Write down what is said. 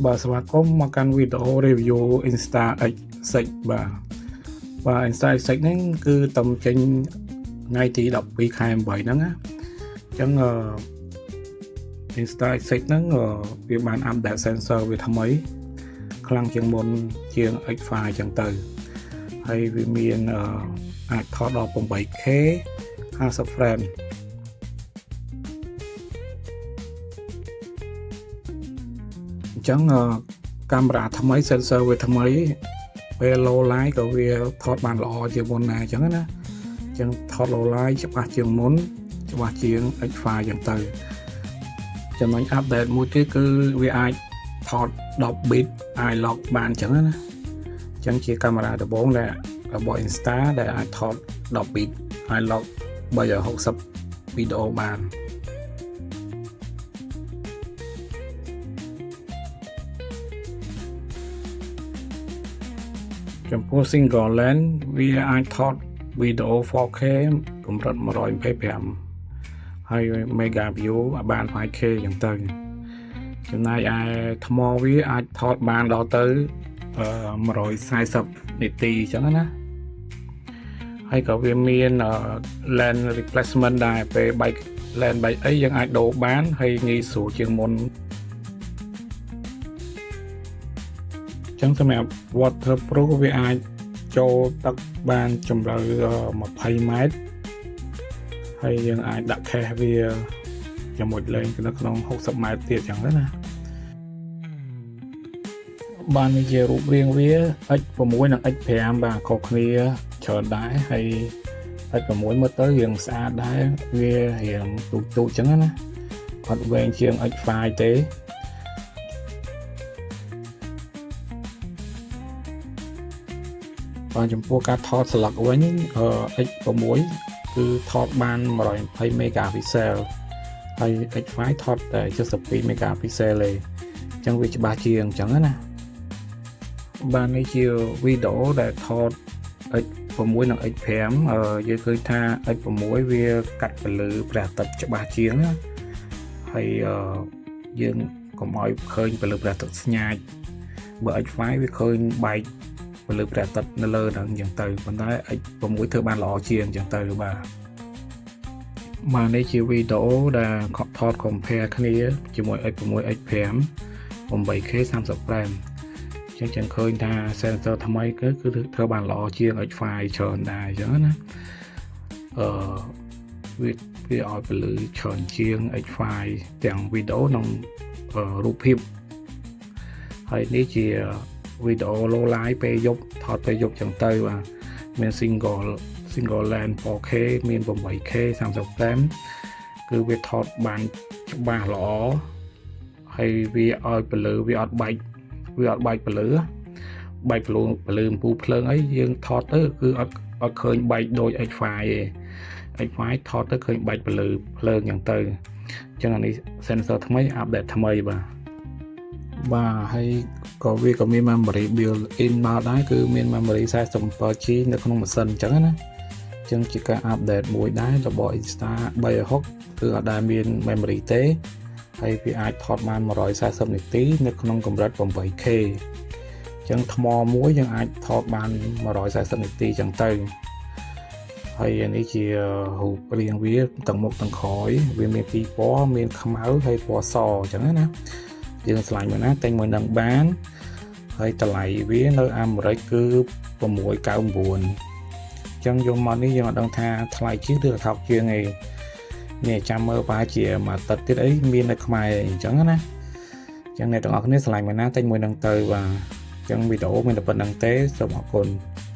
បាទស្វាគមន៍មកកាន់វីដេអូ review Insta X6 បាទបាទ Insta X6 ហ្នឹងគឺតំចេញថ្ងៃទី12ខែ8ហ្នឹងណាអញ្ចឹងអឺ Insta X6 ហ្នឹងវាបាន update sensor វាថ្មី ខ្លាំងជាងមុនជាង X5 អញ្ចឹងទៅហើយវាមានអាចថតដល់ 8K 50 frame អញ្ចឹងកាមេរ៉ាថ្មី sensor វាថ្មីពេល low light ក៏វាថតបានល្អជាងមុនដែរអញ្ចឹងណាអញ្ចឹងថត low light ច្បាស់ជាងមុនច្បាស់ជាង X5 អញ្ចឹងទៅចំណុច update មួយទៀតគឺវាអាចថត10 bit iLog បានអញ្ចឹងណាអញ្ចឹងជាកាមេរ៉ាដំបូងដែលរបស់ Insta ដែលអាចថត10 bit iLog 360វីដេអូបានចំពោះ single lens វាអាចថតវីដេអូ 4K កម្រិត125ហើយ mega view បាន 5K អញ្ចឹងទៅចំណែកឯថ្មវាអាចថតបានដល់ទៅ140នាទីអញ្ចឹងណាហើយក៏វាមាន lens replacement ដែរពេលបែក lens បែកអីយើងអាចដូរបានហើយងាយស្រួលជាងមុនចឹងសម្រាប់ waterproof វាអាចចូលទឹកបានជម្រៅ20ម៉ែត្រហើយយើងអាចដាក់ case វាជាមួយលេងនៅក្នុង60ម៉ែត្រទៀតចឹងទៅណាបាននេះជារូបរាងវា X6 និង X5 បាទខុសគ្នាច្រើនដែរហើយ X6 មើលទៅរាងស្អាតដែរវារាងទូចទូចចឹងណាអត់វែងជាង X5 ទេបាទចំពោះការថតស្លឹកវិញ X6 គឺថតបាន120 megapixel ហើយ X5 ថតតែ72 megapixel ទេអញ្ចឹងវាច្បាស់ជាងអញ្ចឹងណាបាទនេះជាវីដេអូដែលថត X6 និង X5 យើងឃើញថា X6 វាកាត់ពន្លឺព្រះអាទិត្យច្បាស់ជាងណាហើយយើងកុំឲ្យឃើញពន្លឺព្រះអាទិត្យស្ញាចបើ X5 វាឃើញបែកពន្លឺព្រះអាទិត្យនៅលើហ្នឹងអញ្ចឹងទៅប៉ុន្តែ X6 ធ្វើបានល្អជាងអញ្ចឹងទៅបាទបាទនេះជាវីដេអូដែលថត compare គ្នាជាមួយ X6 X5 8K 30 frame ចឹងចឹងឃើញថា sensor ថ្មីគឺគឺធ្វើបានល្អជាង X5 ច្រើនដែរអញ្ចឹងណាអឺវាវាឲ្យពន្លឺច្រើនជាង X5 ទាំងវីដេអូនិងរូបភាពហើយនេះជាវីដេអូ low light ពេលយប់ថតពេលយប់ចឹងទៅបាទមាន single lens 4K មាន 8K 30 frame គឺវាថតបានច្បាស់ល្អហើយវាឲ្យពន្លឺវាអត់បែកវាអត់បែកពន្លឺបែកពន្លឺអំពូលភ្លើងអីយើងថតទៅគឺអត់អត់ឃើញបែកដូច X5 ទេ X5 ថតទៅឃើញបែកពន្លឺភ្លើងចឹងទៅអញ្ចឹងអានេះ sensor ថ្មី update ថ្មីបាទបាទហើយក៏វាក៏មាន memory built in មកដែរគឺមាន memory 47 GB នៅក្នុងម៉ាស៊ីនអញ្ចឹងណាអញ្ចឹងជាការ update មួយដែររបស់ Insta 360គឺអត់ដែលមាន memory ទេហើយវាអាចថតបាន140នាទីនៅក្នុងកម្រិត 8K អញ្ចឹងថ្មមួយយើងអាចថតបាន140នាទីអញ្ចឹងទៅហើយនេះជារូបរាងវាទាំងមុខទាំងក្រោយវាមានពីរពណ៌មានខ្មៅហើយពណ៌សអញ្ចឹងណាយើងឆ្លាញ់មួយណាតែងមួយនឹងបានហើយតម្លៃវានៅអាមេរិកគឺ699អញ្ចឹងយកមកនេះយើងអត់ដឹងថាថ្លៃជាងឬថោកជាងឯងនេះចាំមើលប្រហែលជាមួយអាទិត្យទៀតអីមាននៅខ្មែរអញ្ចឹងណាអញ្ចឹងអ្នកទាំងអស់គ្នាឆ្លាញ់មួយណាតែងមួយនឹងទៅបាទអញ្ចឹងវីដេអូមានតែប៉ុណ្្នឹងទេសូមអរគុណ។